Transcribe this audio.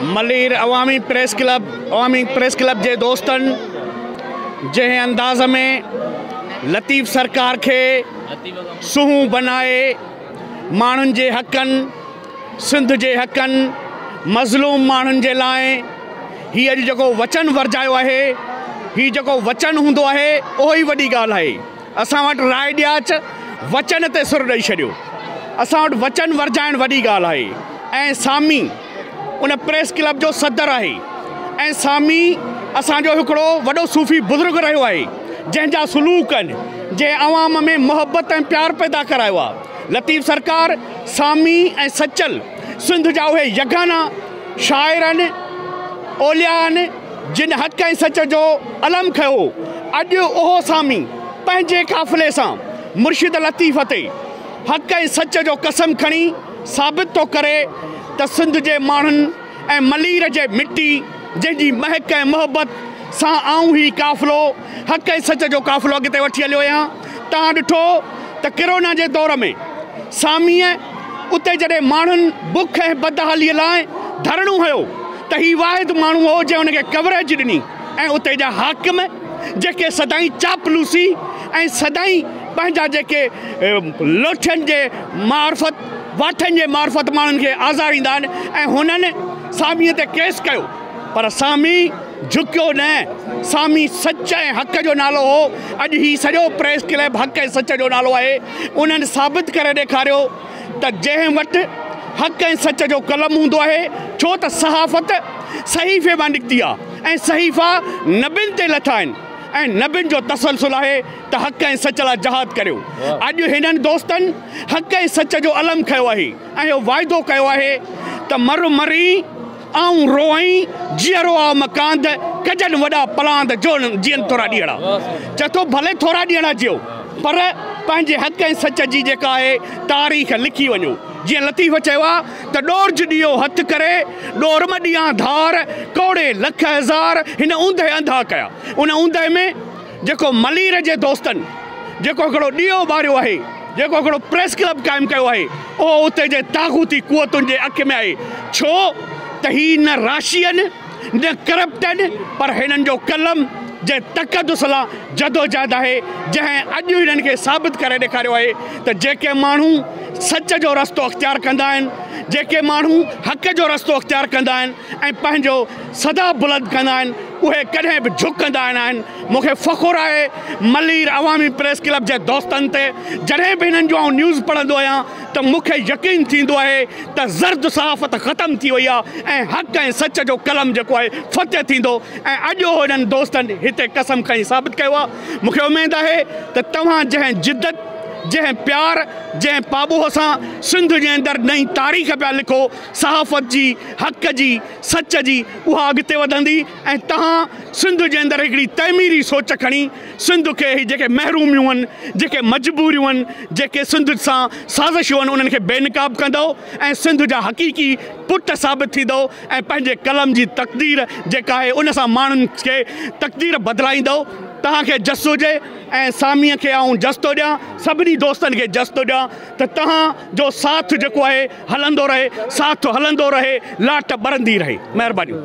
Malir Awami press club Awami press club جي دوستن جنهن انداز ۾ لطيف سرڪار کي سونهون بنائي ماڻهن جي حقن سنڌ جي حقن مظلوم ماڻهن جي لاء هي اڄ جيڪو وچن ورجايو آهي هي جيڪو وچن هوندو آهي اهو ئي وڏي ڳالهه آهي. اسان وٽ راء ڏياچ وچن تي سر ڏئي ڇڏيو. اسان وٽ وچن ورجائڻ وڏي ڳالهه آهي ۽ سامي ان پريس ڪلب جو صدر آهي ۽ سامي اسان جو هڪڙو وڏو صوفي بزرگ رهيو آهي جنهن جا سلوڪ آهن جنهن عوام ۾ محبت ۽ پيار پيدا ڪرايو آهي. لطيف سرڪار، سامي ۽ سچل سنڌ جا اهي يگانا شاعر آهن، اولياء آهن، جن حق ۽ سچ جو علم کنيو هو، اڄ اهو سامي پنهنجي قافلي سان مرشد لطيف تي حق ۽ سچ جو قسم کڻي ثابت ٿو ڪري ته سنڌ جي ماڻهن ۽ ملير جي مٽي جنهن جي مهڪ ۽ محبت سان آئون هي قافلو حق ۽ سچ جو قافلو اڳتي وٺي هليو آهيان. توهان ڏٺو ته ڪرونا جي دور ۾ ساميء اتي جڏهن ماڻهن بک ۽ بدحاليء لاء ڌرڻو هنيو ته هي واحد ماڻهو هو جنهن ان کي ڪوريج ڏني ۽ اتي جا حاڪم جيڪي سدائين چاپلوسي ۽ سدائين پنهنجا جيڪي لوٺين جي معرفت واٺن جي معرفت ماڻهن کي آزاريندا آهن ۽ هنن ساميء تي ڪيس ڪيو پر سامي جهڪيو نه، سامي سچ ۽ حق جو نالو هو، اڄ هي سڄو پريس ڪلب حق ۽ سچ جو نالو آهي، انهن ثابت ڪري ڏيکاريو ته جنهن وٽ حق ۽ سچ جو قلم هوندو آهي، ڇو ته صحافت صحيفي مان نڪتي آهي ۽ صحيفا نبين تي لٿا آهن ۽ نبين جو تسلسل آهي ته حق ۽ سچ لاء جهاد ڪريو، اڄ هنن دوستن حق ۽ سچ جو علم کنيو آهي ۽ اهو واعدو ڪيو آهي ته مر مرين آئون روئين، جيئرو آ م ڪانڌ، ڪجن وڏا پلاند، جو جيئن ٿورا ڏينهڙا. چئي ٿو ڀلي ٿورا ڏينهڙا جيئو، پر پنهنجي حق ۽ سچ جي جيڪا آهي تاريخ لکي وڃو. جيئن لطيف چيو آ ته ڏورج ڏيئو هٿ ڪري، ڏور م ڏيان ڌار، ڪوڙي لک هزار، هن اوندهه انڌا ڪيا. ان اوندهه ۾. جيڪو ملير جي دوستن جيڪو هڪڙو ڏيئو ٻاريو آهي، جيڪو هڪڙو پريس ڪلب قائم ڪيو آهي، اهو اتي جي طاغوتي قوتن جي اک ۾ آهي، ڇو ته هي نه راشي آهن، نه ڪرپٽ آهن، پر هنن جو قلم جنهن تقدس لا جدوجهد آهي، جنهن اڄ هنن کي ثابت ڪري ڏيکاريو آهي ته جيڪي ماڻهو سچ جو رستو اختيار ڪندا آهن، جيڪي ماڻهو حق جو رستو اختيار ڪندا آهن ۽ پنهنجو صدا بلند ڪندا آهن، اهي ڪڏهن به جهڪندا نه آهن. مون کي فخر آهي ملير عوامي پريس ڪلب جي دوستن تي، جڏهن به هنن جو آئون نيوز پڙهندو آهيان ته مون کي يقين ٿيندو آهي ته زرد صحافت ختم ٿي وئي آهي ۽ حق ۽ سچ جو قلم جيڪو آهي فتح ٿيندو ۽ اڄ اهو هنن دوستن هتي قسم کڻي ثابت ڪيو آهي. مون کي اميد آهي ته توهان جنهن جدت، جنهن پيار، جنهن پاٻوهه سان سنڌ جي اندر نئين تاريخ پيا لکو، صحافت جي، حق جي، سچ جي اها اڳتي وڌندي ۽ توهان سنڌ جي اندر هڪڙي تعميري سوچ کڻي سنڌ کي هي جيڪي محروميون آهن، جيڪي مجبوريون آهن، جيڪي سنڌ سان سازشون آهن انهن کي بي نقاب ڪندؤ ۽ سنڌ جا حقيقي پٽ ثابت ٿيندؤ ۽ پنهنجي قلم جي تقدير جيڪا آهي ان سان ماڻهن کي تقدير بدلائيندؤ. توهان کي جس هجي ۽ ساميء کي آئون جس ٿو ڏيان، سڀني دوستن کي جس ٿو ڏيان ته توهان جو ساٿ جيڪو آهي هلندو رهي، ساٿ هلندو رهي، لاٽ ٻرندي رهي. مهربانيون.